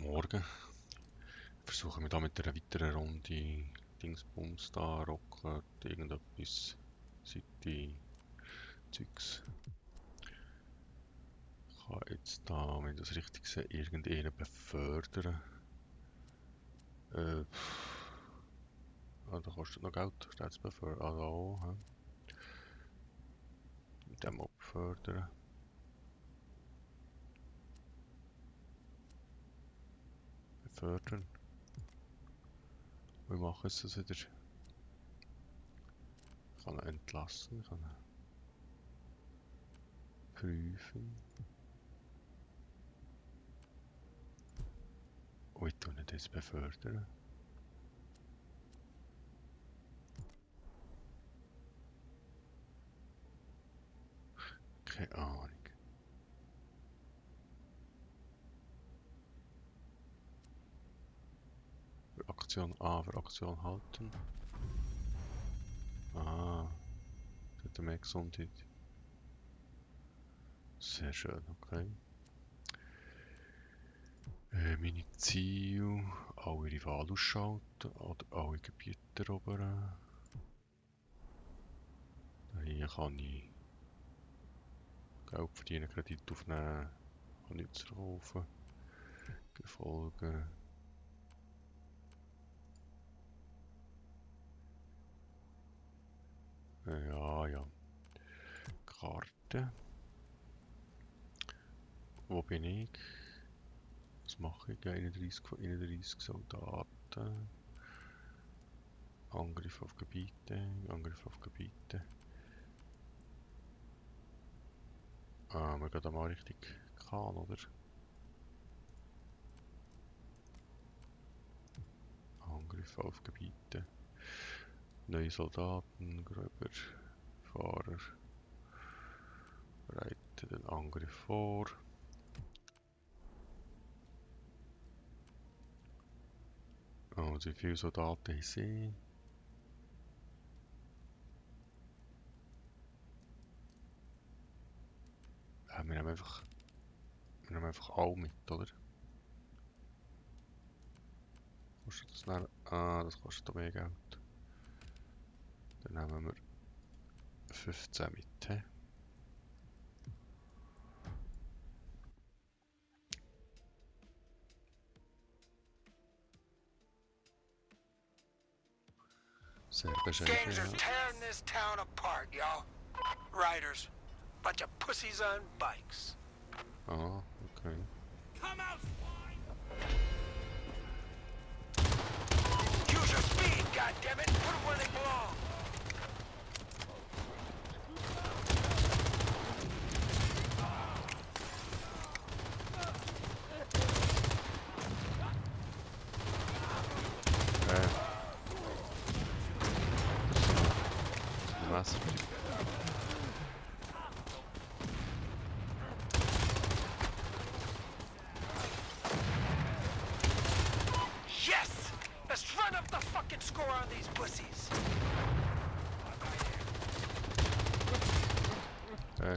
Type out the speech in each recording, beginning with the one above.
Morgen. Versuchen wir da mit einer weiteren Runde Dingsbums da, Rocket, irgendetwas, City, Zeugs. Ich kann jetzt da, wenn ich das richtig sehe, irgendeinen befördern. Da kostet noch Geld, steht es befördern. Ah, da auch, mit dem auch befördern. Befördern. Wir machen es das wieder. Ich kann ihn entlassen, ich kann ihn prüfen. Und ich tue ihn jetzt befördern. Keine Ahnung. Für Aktion A, für Aktion halten. Ah, das hat mehr Gesundheit. Sehr schön, okay. Meine Ziele, alle Rivalen ausschalten oder alle Gebiete erobern. Hier kann ich Geld verdienen, Kredit aufnehmen, kann nichts verkaufen, Gefolge. Ja. Karte. Wo bin ich? Was mache ich? 31 von 31 Soldaten. Angriff auf Gebiete, Angriff auf Gebiete. Ah, wir gehen da mal richtig Kahn, oder? Angriff auf Gebiete. Neue Soldaten, Gröber, Fahrer. Bereite den Angriff vor. Also wie viele Soldaten ich sehe. Wir nehmen einfach alle mit, oder? Kostet das dann? Ah, das kostet mehr Geld. Dann nehmen wir 15 mit. He? Sehr bescheiden. Gangs are tearing this town apart, y'all. Riders. Bunch of pussies on bikes. Ah, okay. Come out, swine! Use your speed, goddammit! Put them where they belong! Messer. Yes! Let's run up the fucking score on these pussies!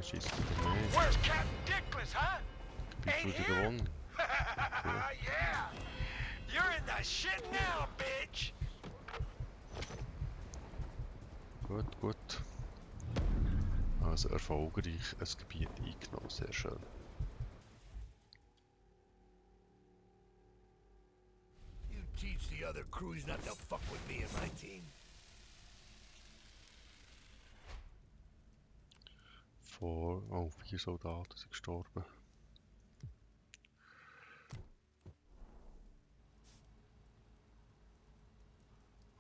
Schießt wieder mehr. Where's Captain Dickless, huh? Gebiet wurde gewonnen. Yeah! You're in the shit now, bitch! Gut. Also erfolgreich ein Gebiet eingenommen, sehr schön. You teach the other crews not to fuck with me and my team. Oh, 4 Soldaten sind gestorben.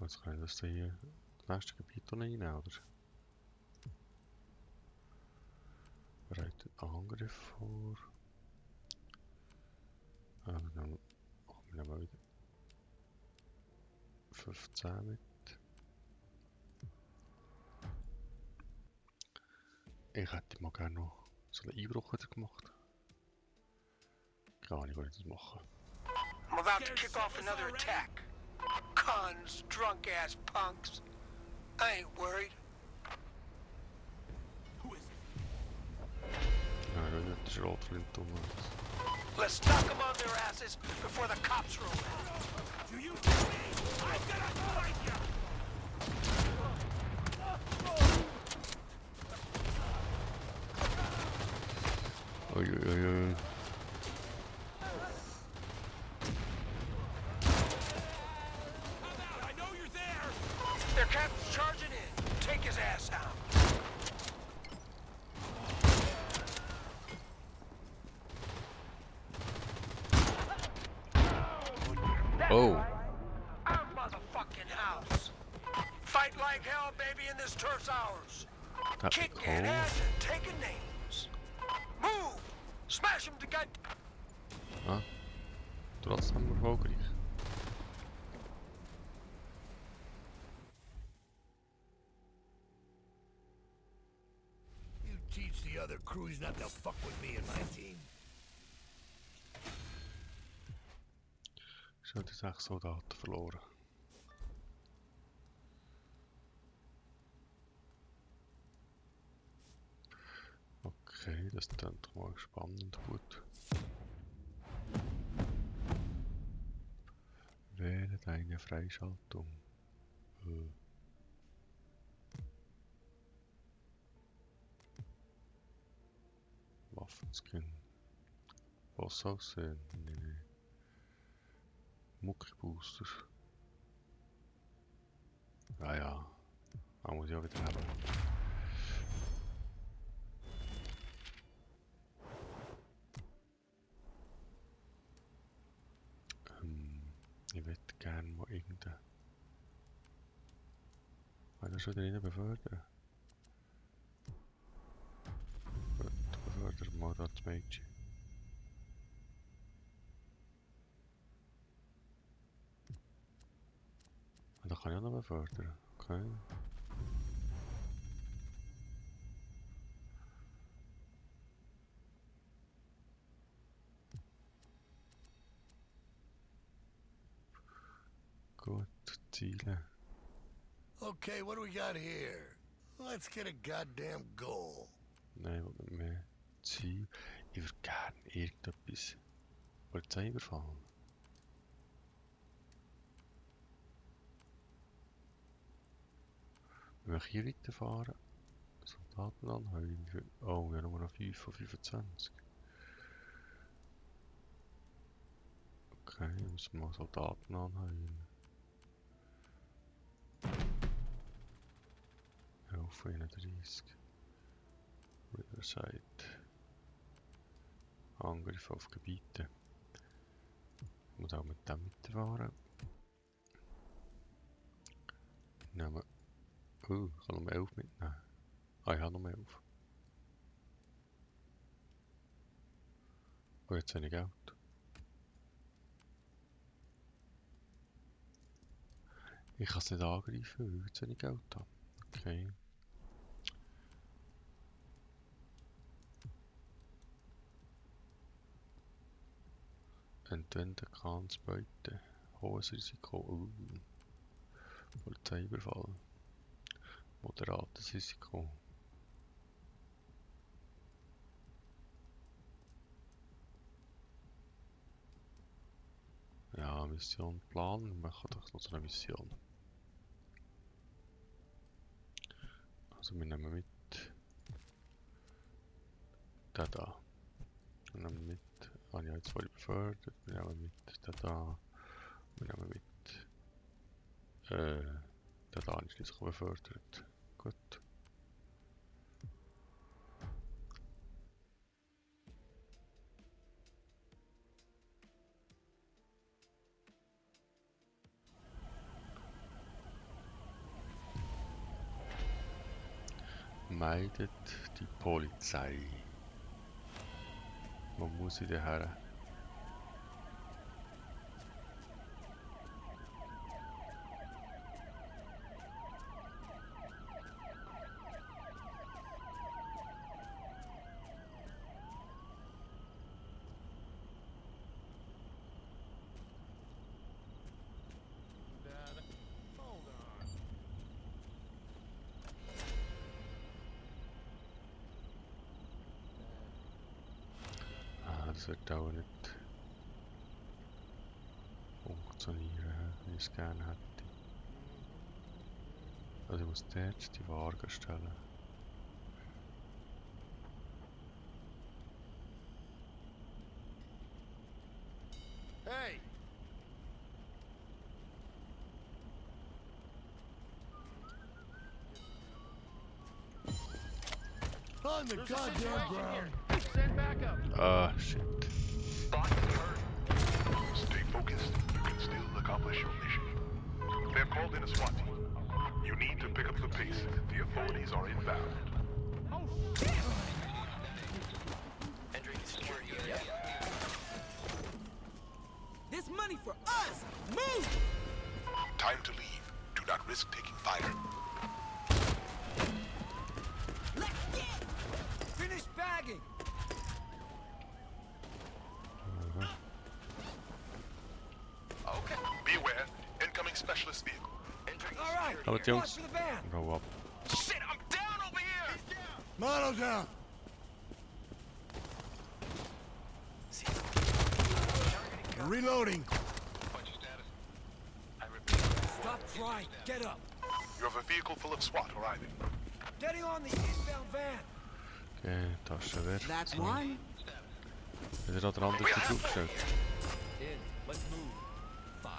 Jetzt kann ich das hier das nächste Gebiet reinnehmen, oder? Bereitet Angriff vor. Wir nehmen wieder 15 mit. Ich hätte mal gerne noch so einen Einbruch wieder gemacht. Keine Ahnung, wie ich das mache. I'm about to kick off another attack. Cons, drunk-ass punks. I ain't worried. Nein, das ist Rotflint um. Let's Let's knock them on their asses before the cops roll in. Do you hear me? I'm gonna find you! Oi, oi, oi, oi. Come out! I know you're there! Their captain's charging in. Take his ass out. Oh, Our motherfucking house. Fight like hell, baby, and this turf's ours. that, Kicking oh. ass and taking names. Move! Smash him to god... Ah, trotzdem erfolgreich. You teach the other crews not to fuck with me and my team. Schon die 6 Soldaten verloren. Okay, das klingt doch mal spannend gut. Wähle deine Freischaltung. Waffenskin. Was aussehen? Nee. Muckibooster. Ah ja. Da muss ich auch wieder haben. Ich würde gerne mal irgendeinen. Kann ich schon drinnen befördern? Gut, befördern mal das Mädchen. Da kann ich auch noch befördern. Okay. Gut, Ziele. Okay, what do we got here? Let's get a goddamn goal. Nein, ich will nicht mehr. Ziel. Ich würde gerne irgendetwas. Polizei überfallen. Wenn wir hier weiterfahren, Soldaten anheuern. Oh, wir haben nur noch 5 von 25. Okay, müssen wir mal Soldaten anheuern. 11 von 31. Riverside. Angriff auf Gebiete. Ich muss auch mit dem weiterfahren. Nehmen. Oh, ich kann noch 11 mitnehmen. Ah, ich habe noch 11. Oh, jetzt habe ich Geld. Ich kann es nicht angreifen, weil ich jetzt wenig Geld habe. Okay. Entweder Kansbeute. Hohes Risiko. Polizeiüberfall. Moderates Risiko. Ja, Mission planen. Wir machen doch noch so eine Mission. Also wir nehmen mit da da. Wir nehmen mit, habe ich jetzt vorhin befördert. Wir nehmen mit da. Wir nehmen mit da habe ich schließlich befördert. Gut. Meidet die Polizei. Wo muss ich denn her? Hold on. Ah, das das wird auch nicht funktionieren, wie ich es gerne hätte. Also ich muss dort die Waage stellen. Hey! On the goddamn ground! Send backup. Ah, shit. Stay focused. You can still accomplish your mission. They've called in a SWAT team. You need to pick up the pace. The authorities are inbound. Oh shit! Entering the security area. This money for us! Move! Time to leave. Do not risk taking fire. Let's get! Finish bagging! Okay. Be aware. Incoming specialist vehicle. Entering All right, Aber die Jungs, watch for the van! grow up. Shit, I'm down over here! Mono down! Reloading! Stop trying, get up! You have a vehicle full of SWAT arriving. Getting on the eastbound van! Okay, Tasche weg. That's one. Hat er da den anderen draufgestellt? In, let's move. 5.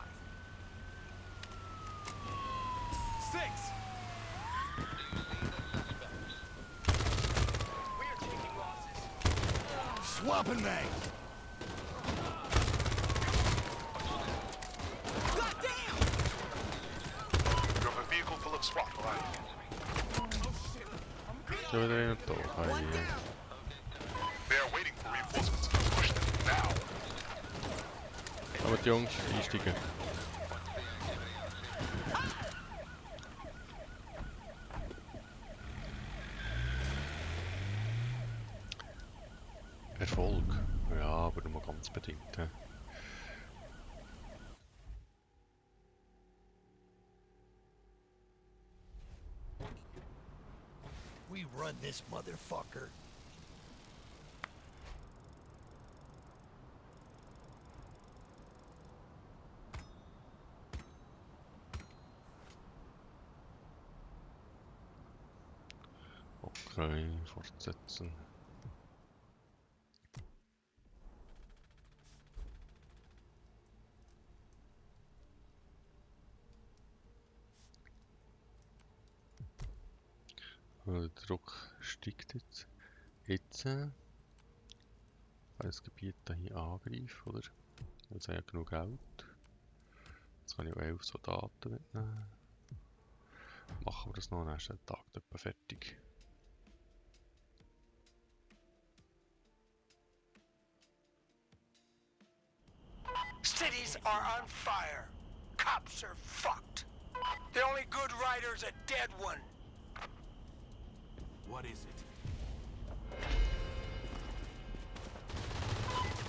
6! We are taking losses. Swapping mags! Goddamn! You have a vehicle full of SWAT arriving. Zullen we er een toch? One down! They are waiting for reinforcements. Push them now. Aber die Jungs, einsteigen. Erfolg? Ja, aber nur ganz bedingt. He. We run this motherfucker. Okay, fortsetzen. Der Druck steigt jetzt. Jetzt kann ich das Gebiet hier angreifen, oder? Jetzt habe ich ja genug Geld. Jetzt kann ich auch 11 Soldaten mitnehmen. Machen wir das noch, dann ist der Tag etwa fertig. Cities are on fire. Cops are fucked. The only good rider's a dead one. What is it?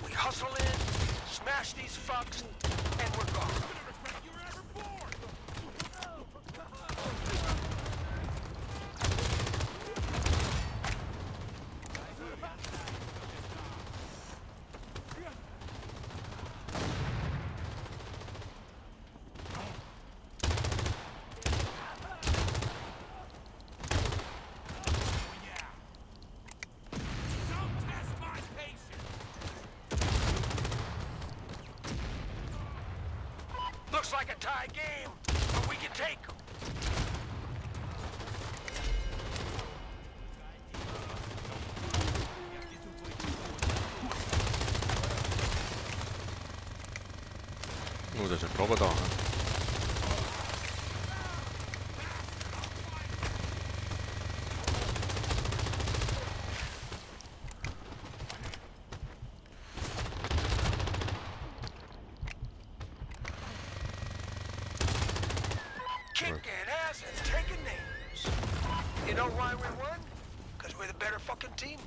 We hustle in, smash these fucks, and we're gone. Don't test my patience! Looks like a tie game, but we can take them. Oh, da ist eine Probe da. He. Kicking ass and taking names. You know why we won? Because we're the better fucking team.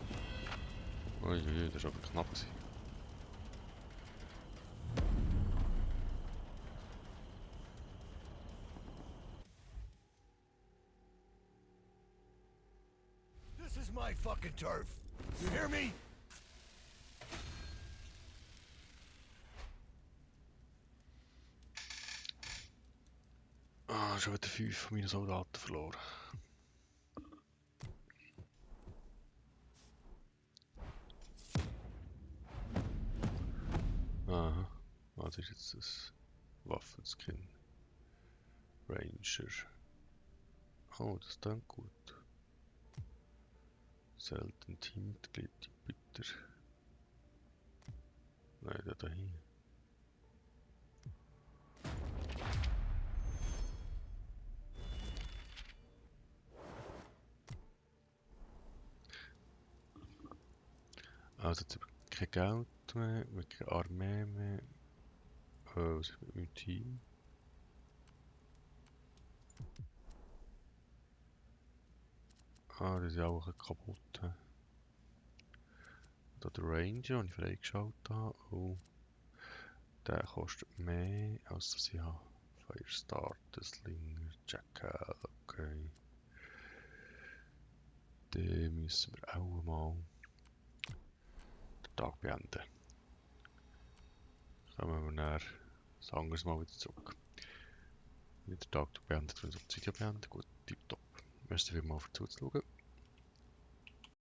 Uiuiui, das war aber knapp gewesen. This is my fucking turf. You hear me? Ah, schon wieder 5 von meinen Soldaten verloren. Aha, was ist jetzt das Waffenskin? Ranger. Oh, das klingt gut. Selten Teammitglied, bitte. Nein, da hin. Also jetzt habe ich kein Geld mehr, wir haben keine Armee mehr. Was ist mit meinem Team? Ah, die sind auch ein bisschen kaputt. Da der Ranger, den ich freigeschaltet habe. Oh, der kostet mehr, als dass ich habe. Firestarter, Slinger, Jackal, okay. Dann müssen wir auch mal den Tag beenden. Kommen wir dann ein anderes Mal wieder zurück. Wenn der Tag beendet, wenn es Obsidian beendet, gut, tipptopp. Merci vielmals für zuzuschauen.